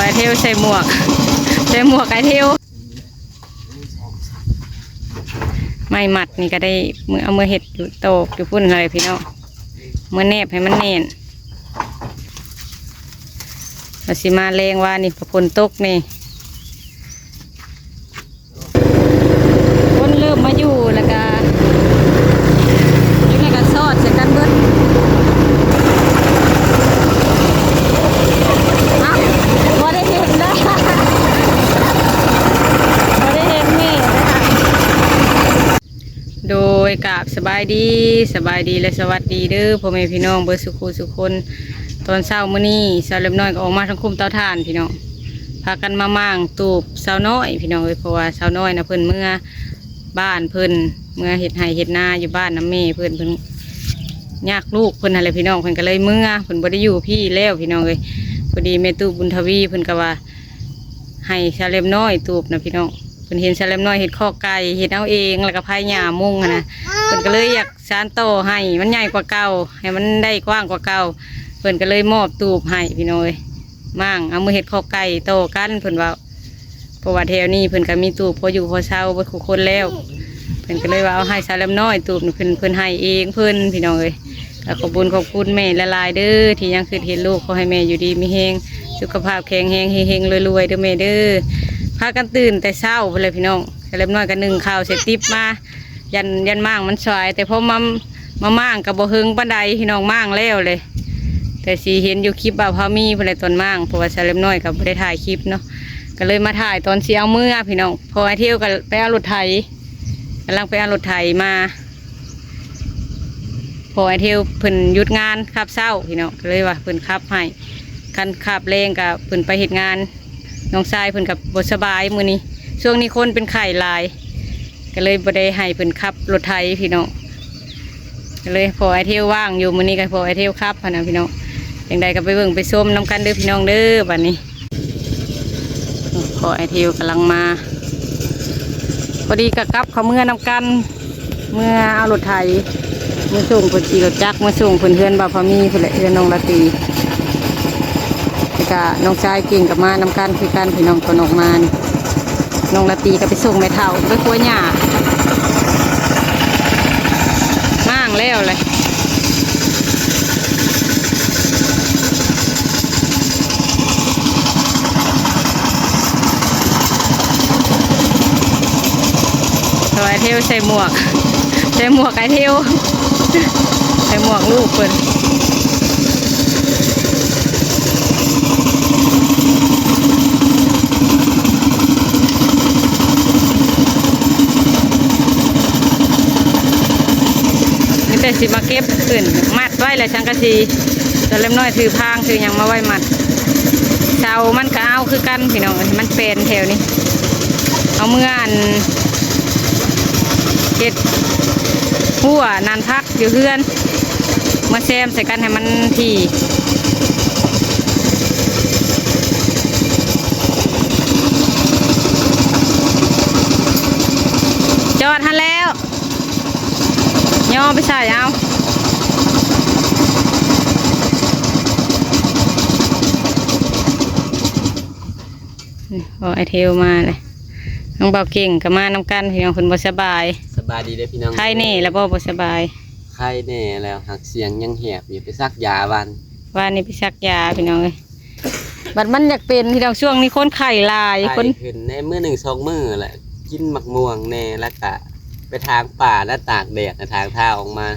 ອ້າຍເທວໃສ່ໝວກ ໃສ່ໝວກອ້າຍເທວ. ໄມ້ມັດນີ້ກໍໄດ້ເອົາເມືອເຮັດຢູ່ຕອກຢູ່ພຸ້ນເລີຍພີ່ນ້ອງ ເມືອແນບໃຫ້ມັນແໜ້ນ. ວ່າຊິມາແລງວ່ານີ້ ກໍຝົນຕົກນີ້ ຄົນເລີ່ມມາຢູ່ ແລ້ວກະຢູ່ໃນກະຊອດໃສ່ກັນເບິດ. ເອົ້າ ບໍ່ໄດ້ເຫັນເດີ ບໍ່ໄດ້ເຫັນແມ່ເດີ. ໂດຍ ກາບສະບາຍດີ ສະບາຍດີ ແລະ ສະຫວັດດີເດີ ພໍ່ແມ່ພີ່ນ້ອງເບິດສູ່ຄູ່ສູ່ຄົນ. ຕອນເຊົ້າມື້ນີ້ ສາວເລັບນ້ອຍກໍອອກມາທາງຄຸ້ມເຕົາຖ່ານພີ່ນ້ອງ ພາກັນມາມ້າງຕູບສາວນ້ອຍພີ່ນ້ອງເອີຍ ເພາະວ່າສາວນ້ອຍນະ ເພິ່ນເມືອບ້ານເພິ່ນ ເມືອເຮັດໄຮ່ເຮັດນາຢູ່ບ້ານນຳແມ່ເພິ່ນ ເພິ່ນຍາກລູກເພິ່ນຫັ້ນແຫຼະພີ່ນ້ອງ ເພິ່ນກໍເລີຍເມືອ ເພິ່ນບໍ່ໄດ້ຢູ່ພີ້ແລ້ວພີ່ນ້ອງເອີຍ. ພໍດີແມ່ຕູ້ບຸນທະວີເພິ່ນກໍວ່າ ໃຫ້ສາວເລັບນ້ອຍຕູບນະພີ່ນ້ອງ ເພິ່ນເຫັນສາວເລັບນ້ອຍເຮັດຄອກໄກ່ ເຮັດເອົາເອງ ແລ້ວກໍພາຍຫຍ້າມຸງຫັ້ນນະ ເພິ່ນກໍເລີຍຢາກສານຕໍ່ໃຫ້ມັນໃຫຍ່ກວ່າເກົ່າ ໃຫ້ມັນໄດ້ກວ້າງກວ່າເກົ່າ ເພິ່ນກໍເລີຍມອບຕູບໃຫ້ພີ່ນ້ອງເອີຍ. ມ້າງເອົາມືເຮັດຄອກໄກ່ຕໍ່ກັນ ເພິ່ນເວົ້າ ເພາະວ່າແຖວນີ້ເພິ່ນກໍມີຕູບພໍຢູ່ພໍເຊົາເບິດຄູ່ຄົນແລ້ວ ເພິ່ນກໍເລີຍວ່າເອົາໃຫ້ສາວເລັບນ້ອຍຕູບນີ້ ເພິ່ນ ເພິ່ນໃຫ້ເອງເພິ່ນພີ່ນ້ອງເອີຍ. ກໍຂອບບຸນຂອບຄຸນແມ່ຫຼາຍໆເດີ ທີ່ຍັງຄິດເຫັນລູກ ຂໍໃຫ້ແມ່ຢູ່ດີມີແຮງ ສຸຂະພາບແຂງແຮງ ເຮັງໆລວຍໆເດີແມ່ເດີ. ພາກັນຕື່ນແຕ່ເຊົ້າພຸ້ນແຫຼະພີ່ນ້ອງ ສາວເລັບນ້ອຍກໍໜຶ້ງເຂົ້າໃສ່ຕິບມາ ຢ້ານ ຢ້ານມ້າງມັນສາຍ ແຕ່ພໍມາ ມາມ້າງກໍບໍ່ເຫິງປານໃດພີ່ນ້ອງ ມ້າງແລ້ວເລີຍ. ແຕ່ຊິເຫັນຢູ່ຄລິບບ່າວພາມີພຸ້ນແຫຼະຕອນມ້າງ ເພາະວ່າສາວເລັບນ້ອຍກໍບໍ່ໄດ້ຖ່າຍຄລິບເນາະ ກໍເລີຍມາຖ່າຍຕອນຊິເອົາເມືອພີ່ນ້ອງ. ພໍ່ອ້າຍເທວກໍໄປເອົາລົດໄຖ ກຳລັງໄປເອົາລົດໄຖມາ ພໍ່ອ້າຍເທວເພິ່ນຢຸດງານຄາບເຊົ້າພີ່ນ້ອງ ກໍເລີຍວ່າເພິ່ນຂັບໃຫ້ ຄັນຄາບແລງກໍເພິ່ນໄປເຮັດງານ. ນ້ອງຊາຍເພິ່ນກໍບໍ່ສະບາຍມື້ນີ້ ຊ່ວງນີ້ຄົນເປັນໄຂ້ຫຼາຍ ກໍເລີຍບໍ່ໄດ້ໃຫ້ເພິ່ນຂັບລົດໄຖພີ່ນ້ອງ ກໍເລີຍພໍ່ອ້າຍເທວວ່າງຢູ່ ມື້ນີ້ກໍພໍ່ອ້າຍເທວຂັບຫັ້ນນະພີ່ນ້ອງ. ຈັ່ງໃດກໍໄປເບິ່ງໄປຊົມນຳກັນເດີພີ່ນ້ອງເດີ ບັດນີ້ພໍ່ອ້າຍເທວກຳລັງມາ ພໍດີກໍກັບເຂົ້າເມືອນຳກັນ ເມືອເອົາລົດໄຖ ເມືອສົ່ງເພິ່ນ ຂີ່ລົດຈັກເມືອສົ່ງເພິ່ນເຮືອນບ່າວພາມີພຸ້ນແຫຼະ ເຮືອນນ້ອງລາຕີ. ແລ້ວກະນ້ອງຊາຍເກັ່ງກໍມານຳກັນຄືກັນພີ່ນ້ອງ ຕອນອອກມານີ້ ນ້ອງລາຕີກໍໄປສົ່ງແມ່ເຖົ້າໄປຄົວຫຍ້າ ມ້າງແລ້ວແຫຼະ. ເອົາອ້າຍເທວໃສ່ໝວກ ໃສ່ໝວກອ້າຍເທວ ໃສ່ໝວກລູກເພິ່ນ. ມີແຕ່ຊິມາເກັບຂຶ້ນ ມັດໄວ້ແຫຼະສັງກະສີ ສາວເລັບນ້ອຍຖືພາງຖືຫຍັງມາໄວ້ມັດ. ເສົາມັນກໍເອົາຄືກັນພີ່ນ້ອງເອີຍ ມັນແປນແຖວນີ້ ເອົາເມືອອັນ ເຮັດຮົ້ວໜານຜັກຢູ່ເຮືອນ ມາແຊມໃສ່ກັນໃຫ້ມັນຖີ່. ຈອດຫັ້ນແລ້ວ ຍໍໄປໃສ່ເອົາ. ນີ້ ພໍ່ອ້າຍເທວມາເລີຍ ນ້ອງບ່າວເກັ່ງກໍມານຳກັນພີ່ນ້ອງ ເພິ່ນບໍ່ສະບາຍ. ສະບາຍດີເດີພີ່ນ້ອງ ໄຄແນ່ລະບໍ່ ບໍ່ສະບາຍ? ໄຄແນ່ແລ້ວ ຫາກສຽງຍັງແຫບຢູ່ ໄປສັກຢາວານ ວານນີ້ໄປສັກຢາພີ່ນ້ອງເອີຍ. ບັດມັນຢາກເປັນພີ່ນ້ອງ ຊ່ວງນີ້ຄົນໄຂ້ຫຼາຍ ໄຂ້ ຄົນຂຶ້ນໃນມື້ໜຶ່ງສອງມື້ແຫຼະ ກິນໝາກມ່ວງແນ່ ແລ້ວກະໄປຖາງປ່າ ແລ້ວຕາກແດດນະ ຖາງເທົ້າອອກມາ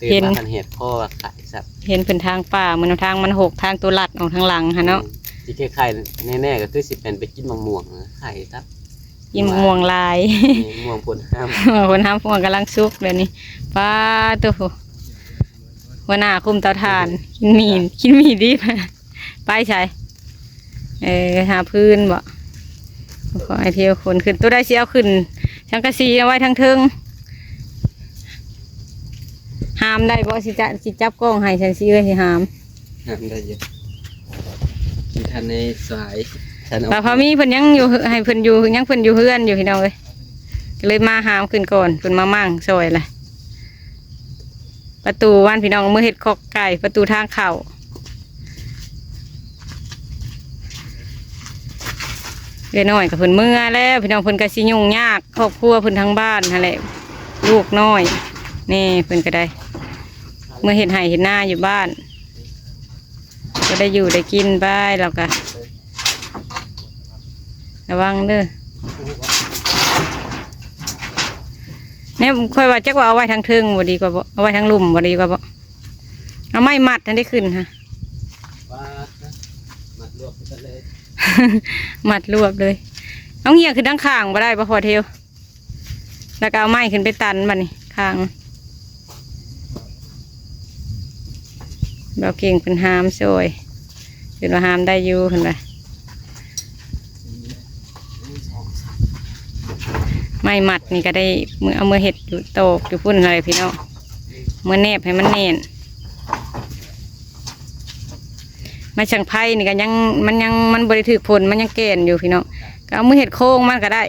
ຕື່ນມາພັນແຫບຄໍວ່າໄຂ້ຊ້ຳ. ເຫັນເພິ່ນຖາງປ່າ ມື້ນຳທາງມັນຫົກ ທາງໂຕລັດອອກທາງຫຼັງຫັ້ນເນາະ. ອືມ ທີ່ໄຂ້ໆແນ່ໆກໍຄືຊິແມ່ນໄປກິນໝາກມ່ວງນະ ໄຂ້ຊ້ຳ ກິນໝາກມ່ວງຫຼາຍ ແມ່ນ ມ່ວງໂພນຫ້າມ ມ່ວງໂພນຫ້າມ ມ່ວງກຳລັງສຸກດຽວນີ້. ປາໂຕ ຫົວໜ້າຄຸມເຕົາຖ່ານ ກິນໝີ່ ກິນໝີ່ດິບ. ໄປໃສ? ເອີ ຫາພື້ນບໍ? ຂໍໃຫ້ເທວຂົນຂຶ້ນ ໂຕໃດຊິເອົາຂຶ້ນ ສັງກະສີເອົາໄວ້ທາງເທິງ ຫາມໄດ້ບໍ່? ຊິຈະ ຊິຈັບກ້ອງໃຫ້ ສັນຊິເອື້ອຍຊິຫາມ. ຫາມໄດ້ຢູ່ ມັນທັນໃນສາຍ ທັນເອົາ ບ່າວພາມີເພິ່ນຍັງຢູ່ ໃຫ້ເພິ່ນຢູ່ ຍັງເພິ່ນຢູ່ເຮືອນຢູ່ພີ່ນ້ອງເອີຍ ກໍເລີຍມາຫາມຂຶ້ນກ່ອນ ເພິ່ນມາມ້າງຊ່ອຍລະ. ປະຕູບ້ານພີ່ນ້ອງ ເມືອເຮັດຄອກໄກ່ ປະຕູທາງເຂົ້າ. ເອື້ອຍນ້ອຍກໍເພິ່ນເມືອແລ້ວ ພີ່ນ້ອງ ເພິ່ນກໍຊິຫຍຸ້ງຍາກ ຄອບຄົວເພິ່ນທາງບ້ານຫັ້ນແຫຼະ ລູກນ້ອຍ ນີ້ເພິ່ນກໍໄດ້ເມືອເຮັດໄຮ່ເຮັດນາຢູ່ບ້ານ ກໍໄດ້ຢູ່ໄດ້ກິນໄປ ແລ້ວກໍ ລະວັງເດີ ແນມ ຂ້ອຍວ່າຈັກວ່າເອົາໄວ້ທາງເທິງບໍ່ດີກວ່າບໍ່ ເອົາໄວ້ທາງລຸ່ມບໍ່ດີກວ່າບໍ່ ເອົາໄມ້ມັດຫັ້ນໄດ້ຂຶ້ນຫະ ມັດລວບໄປເລີຍ ມັດລວບເລີຍ ເອົາເຫຍຂຶ້ນທາງຂ້າງບໍ່ໄດ້ບໍ່ ພໍເທວ ແລ້ວກໍເອົາໄມ້ຂຶ້ນໄປຕັນບັດນີ້ຂ້າງ ບ່າວເກັ່ງເພິ່ນຫາມຊ່ອຍ ເພິ່ນວ່າຫາມໄດ້ຢູ່ເພິ່ນວ່າ ໄມ້ມັດນີ້ກໍໄດ້ເອົາເມືອເຮັດຢູ່ຕອກຢູ່ພຸ້ນຫັ້ນແຫຼະພີ່ນ້ອງ ເມືອແນບໃຫ້ມັນແໜ້ນ ໄມ້ສັງໄພນີ້ກໍຍັງ ມັນຍັງ ມັນບໍ່ໄດ້ຖືກຝົນ ມັນຍັງແກ່ນຢູ່ພີ່ນ້ອງ ກໍເອົາມືເຮັດໂຄງມັນກໍໄດ້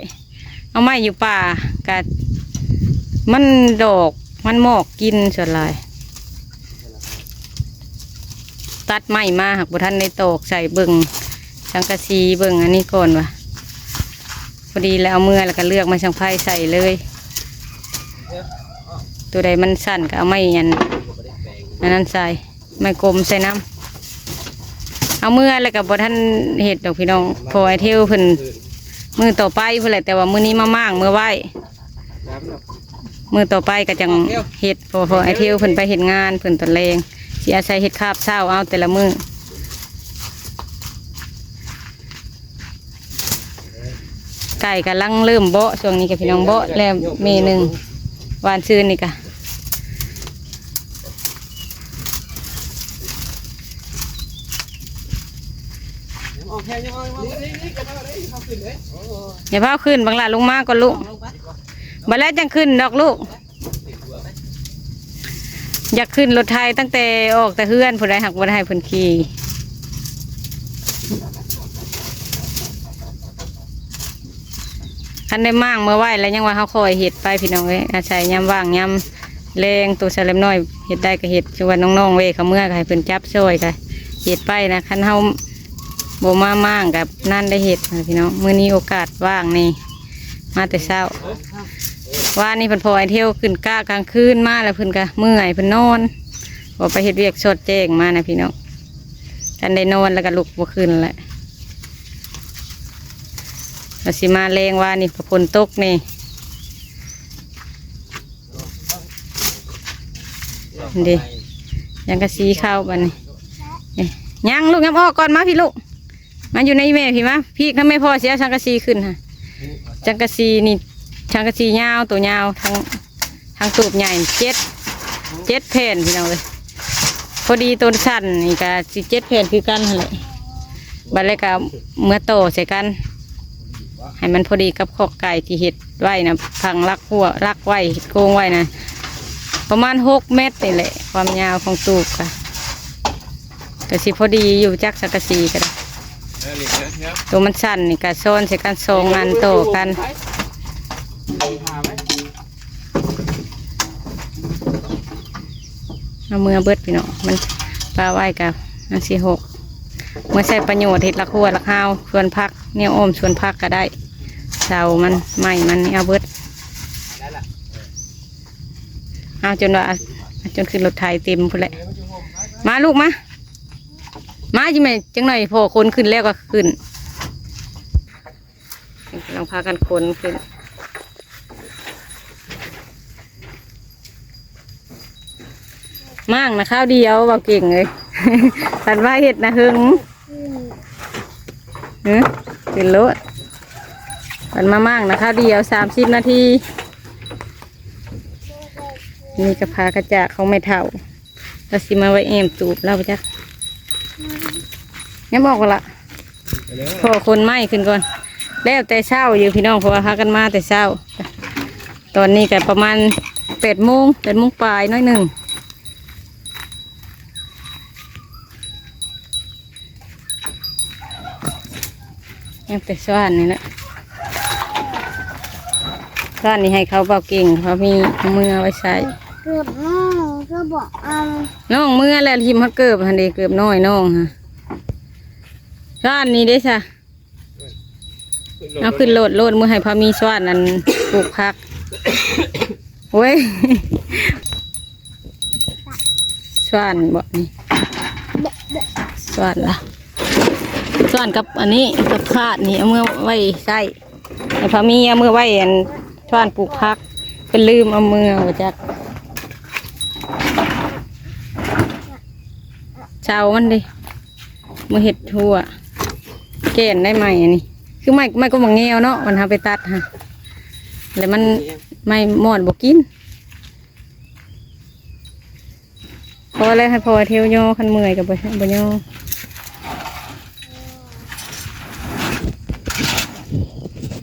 ເອົາໄມ້ຢູ່ປ່າກໍ ມັນດອກ ມັນມອກກິນສ່ວນຫຼາຍ ຕັດໄມ້ມາຫາກບໍ່ທັນໄດ້ຕອກໃສ່ ເບິ່ງສັງກະສີ ເບິ່ງອັນນີ້ກ່ອນວ່າ ພໍດີແລ້ວເອົາເມືອ ແລ້ວກໍເລືອກໄມ້ສັງໄພໃສ່ເລີຍ ໂຕໃດມັນສັ້ນກໍເອົາໄມ້ອັນ ອັນນັ້ນໃສ່ ໄມ້ກົມໃສ່ນຳ ເອົາເມືອແລ້ວກໍບໍ່ທັນເຮັດດອກພີ່ນ້ອງ ພໍອ້າຍເທວເພິ່ນ ມື້ຕໍ່ໄປພຸ້ນແຫຼະ ແຕ່ວ່າມື້ນີ້ມາມ້າງເມືອໄວ້ ມື້ຕໍ່ໄປກໍຈັ່ງເຮັດ ເພາະ ເພາະອ້າຍເທວເພິ່ນໄປເຮັດງານເພິ່ນຕອນແລງ ຊິອາໄສເຮັດຄາບເຊົ້າເອົາແຕ່ລະມື້ ໄກ່ກຳລັງເລີ່ມເບາະ ຊ່ວງນີ້ກໍພີ່ນ້ອງ ເບາະແລ້ວເມໜຶ່ງ ວານຊືນນີ້ກະ ຢ່າພາວຂຶ້ນ ບັກຫຼ້າລົງມາກ່ອນລູກ ບັດແລ້ວຈັ່ງຂຶ້ນດອກລູກ. ຢາກຂຶ້ນລົດໄຖຕັ້ງແຕ່ອອກແຕ່ເຮືອນພຸ້ນໃດ ຫາກບໍ່ໄດ້ໃຫ້ເພິ່ນຂີ່ ຄັນໄດ້ມ້າງເມືອໄວ້ແລ້ວ ຍັງວ່າເຮົາຄ່ອຍເຮັດໄປພີ່ນ້ອງເອີຍ ອາໄສຍາມວ່າງຍາມແລງ ໂຕສາວແຫຼມນ້ອຍເຮັດໄດ້ກໍເຮັດ ຄືວ່ານ້ອງໆເວເຂົາເມືອກໍໃຫ້ເພິ່ນຈັບຊ່ອຍກໍເຮັດໄປນະ ຄັນເຮົາບໍ່ມາມ້າງກໍນັ້ນໄດ້ເຮັດນະພີ່ນ້ອງ ມື້ນີ້ໂອກາດວ່າງນີ້ ມາແຕ່ເຊົ້າ ວານນີ້ເພິ່ນພໍໃຫ້ທ່ຽວຂຶ້ນກະກາງຄືນມາແລ້ວເພິ່ນກະເມື່ອຍເພິ່ນນອນ ເພາະໄປເຮັດວຽກສອດແຈ້ງມານະພີ່ນ້ອງ ຄັນໄດ້ນອນແລ້ວກະລຸກບໍ່ຂຶ້ນແຫຼະ ວ່າຊິມາແລງວານນີ້ກໍຝົນຕົກນີ້ ເດ້ ຍັງກະສີເຂົ້າບັດນີ້ ຍັງລູກ ຍັງອອກກ່ອນ ມາພີ້ລູກ ມາຢູ່ໃນແມ່ພີ້ ມາພີ້ນຳແມ່ ພໍ່ຊິເອົາສັງກະສີຂຶ້ນຫາ ສັງກະສີນີ້ ສັງກະສີຍາວ ໂຕຍາວ ທັງ ທັງຕູບໃຫຍ່ເຈັດ ເຈັດແຜ່ນພີ່ນ້ອງເອີຍ ພໍດີໂຕສັ້ນນີ້ກະຊິເຈັດແຜ່ນຄືກັນຫັ້ນແຫຼະ ບັດແລ້ວກະເມືອຕໍ່ໃສ່ກັນ ໃຫ້ມັນພໍດີກັບຄອກໄກ່ທີ່ເຮັດໄວ້ນະ ຝັງຫຼັກຫົວ ຫຼັກໄວ້ ເຮັດໂກງໄວ້ນະ ປະມານຫົກແມັດນີ້ແຫຼະ ຄວາມຍາວຂອງຕູບກະ ກະຊິພໍດີຢູ່ຈັກສັງກະສີກະໄດ້ ໂຕມັນສັ້ນນີ້ກະຊ້ອນໃສ່ກັນສອງອັນຕໍ່ກັນ ເອົາເມືອເບິດພີ່ນ້ອງ ມັນປະໄວ້ກະມັນຊິຫົກ ເມືອໃຊ້ປະໂຫຍດເຮັດຫຼັກຫົວຫຼັກຮາວ ສວນຜັກ ແນວອ້ອມສວນຜັກກະໄດ້ ເສົາມັນ ໄມ້ມັນນີ້ເອົາເບິດ ເອົາຈົນວ່າ ຈົນຂຶ້ນລົດໄຖເຕັມພຸ້ນແຫຼະ ມາລູກມາ ມາຈິແມ່ ຈັກໜ່ອຍພໍຄົນຂຶ້ນແລ້ວກໍຂຶ້ນ ກຳລັງພາກັນຂົນຂຶ້ນ ມ້າງນະຄາວດຽວ ເວົ້າເກັ່ງເອີຍ ຄັນວ່າເຮັດນະເຫິງ ຫື ຂຶ້ນໂລດ ຄັນມາມ້າງນະຄາວດຽວ ສາມສິບນາທີ ນີ້ກະຜ້າກະຈາກຂອງແມ່ເຖົ້າ ລາວຊິມາໄວ້ແອ້ມຕູບລາວບໍ່ຈັກ ຍັງບໍ່ອອກບໍ່ລະ ພໍຂົນໄມ້ຂຶ້ນກ່ອນ ແລ້ວແຕ່ເຊົ້າຢູ່ພີ່ນ້ອງ ເພາະວ່າພາກັນມາແຕ່ເຊົ້າ ຕອນນີ້ກະປະມານແປດໂມງ ແປດໂມງປາຍໜ້ອຍໜຶ່ງ ຍັງແຕ່ສວານນີ້ແຫຼະ ສວານນີ້ໃຫ້ເຂົາເບົາເກັ່ງ ເຂົາມີເມືອໄວ້ໃຊ້ ເກີບນ້ອຍກໍບໍ່ເອົາ ນ້ອງເມືອແລ້ວ ຖິ້ມຮອດເກີບຫັ້ນເດ ເກີບນ້ອຍນ້ອງຫະ ສວານນີ້ເດ້ຊະ ເອົາຂຶ້ນໂລດ ໂລດ ມື້ໃຫ້ພາມີສວນອັນ ປູກຜັກ. ໂອ້ຍ ສວນບໍ່ນີ້ ສວນລະ ສວນກັບອັນນີ້ ກັບຄາດນີ້ ເອົາເມືອໄວ້ໃຊ້ ໃຫ້ພາມີເອົາເມືອໄວ້ອັນ ສວນປູກຜັກ ເພິ່ນລືມເອົາເມືອ ບໍ່ຈັກ ເຊົາມັນເດ້. ມາເຮັດທົ່ວ ແກ່ນໄດ້ໄມ້ອັນນີ້ ຄືໄມ້ ໄມ້ກົກໝາກແງວເນາະ ມັນເຮົາໄປຕັດຫັ້ນ ແລ້ວມັນ ໄມ້ມອດບໍ່ກິນ. ພໍແລ້ວ ໃຫ້ພໍ່ທ່ຽວຍໍ ຄັນເມື່ອຍກໍບໍ່ ບໍ່ຍໍ.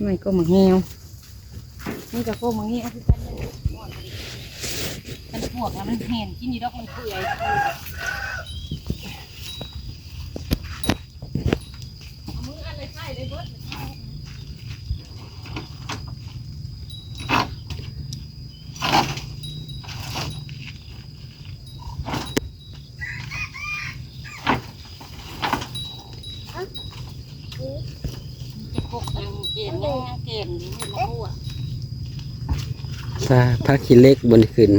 ໄມ້ກົກໝາກແງວ ນີ້ກໍໂກງມານີ້ເອົາຄືກັນເລີຍ ມັນພວກລະມັນແຫ້ງ ກິນຢູ່ດອກ ມັນເປື່ອຍ ເອົາມືອັນໃດໃສ່ໄດ້ເບິດ. ຈະກົກຍັງເກມ ຍັງເກມຢູ່ ມາຫົວ ຖ້າຜັກຂີ້ເຫຼັກບໍ່ຂຶ້ນ.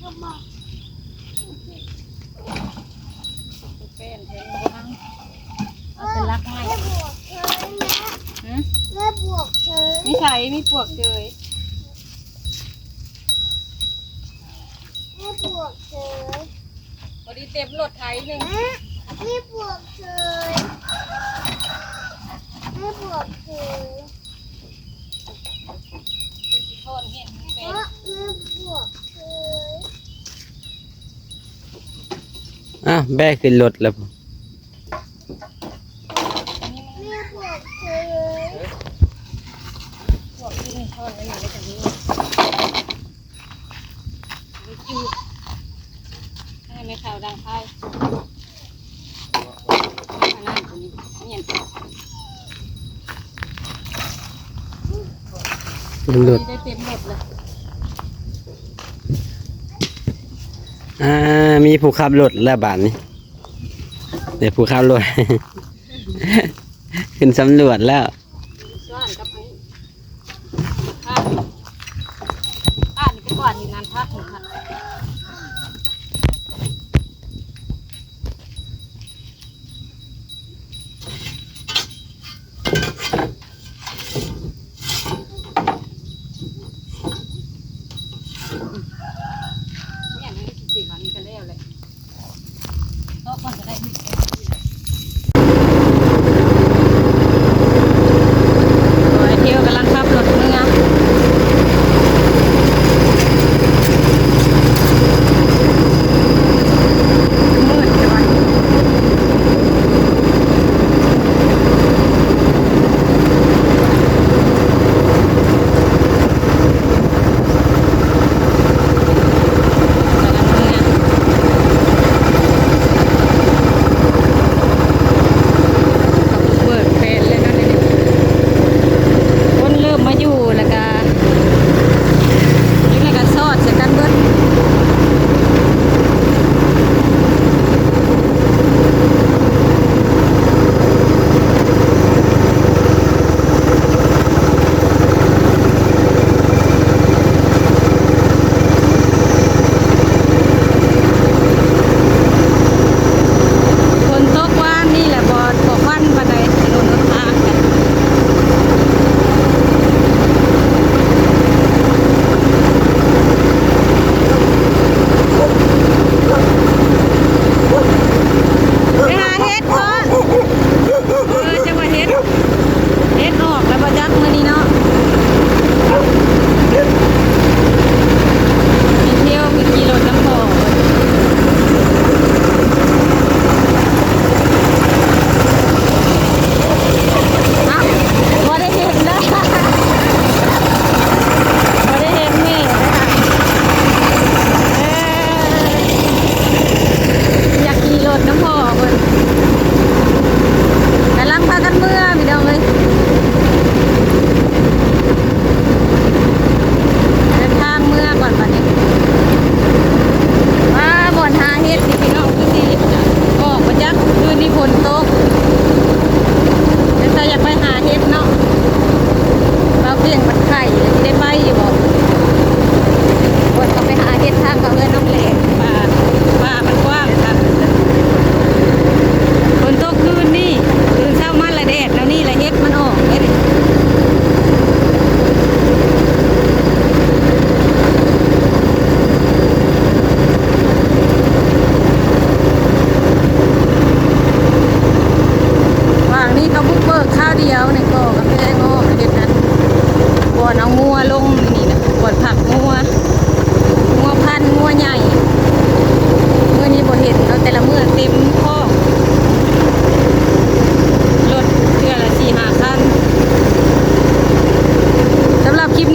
ເອົາແປ້ນແທນບໍ່ທັງ ເອົາແຕ່ລັກໄມ້ ແມ່ບວກເຊີຍແມ່ ຫື ແມ່ບວກເຊີຍ ມີໃສ ມີປວກເຊີຍ ແມ່ບວກເຊີຍ ພໍດີເຕັມລົດໄຖໜຶ່ງ ແມ່ບວກເຊີຍ ແມ່ບວກເຊີຍ ເປັນຊິທອນເຫັນແປງ ແມ່ບວກເຊີຍ ອ້າວ ແບກຂຶ້ນລົດແລ້ວ ແມ່ບວກເຊີຍ ພວກທີ່ມັນທອດໄວ້ນີ້ແລ້ວກໍມີ ໄປຈູດ ໃຫ້ແມ່ເຖົ້າດັງໄຟ ອັນນັ້ນ ອັນນີ້ ນີ້ ເຕັມລົດ ໄດ້ເຕັມລົດເລີຍ ອ່າ ມີຜູ້ຂັບລົດແລ້ວບາດນີ້ ໄດ້ຜູ້ຂັບລົດ ຂຶ້ນສຳຫຼວດແລ້ວ ຊ້ອນກັບອັນນີ້ ຂ້າ ຂ້ານີ້ໄປກວາດຢູ່ງານພັກນີ້ ນີ້ ອັນນີ້ຊິເສຍ ອັນນີ້ກໍແລ້ວແຫຼະ. ໄອ້ທິວກຳລັງຂັບລົດເມືອ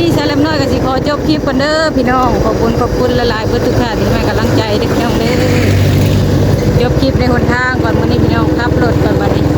ນີ້ສາວແລັບນ້ອຍກໍຊິຂໍຈົບຄລິບກ່ອນເດີພີ່ນ້ອງ. ຂອບຄຸນ ຂອບຄຸນຫຼາຍໆເບິດທຸກທ່ານທີ່ໃຫ້ກຳລັງໃຈເດີພີ່ນ້ອງເດີ. ຈົບຄລິບໃນຫົນທາງກ່ອນ ມື້ນີ້ພີ່ນ້ອງ ຂັບລົດກ່ອນບັດນີ້.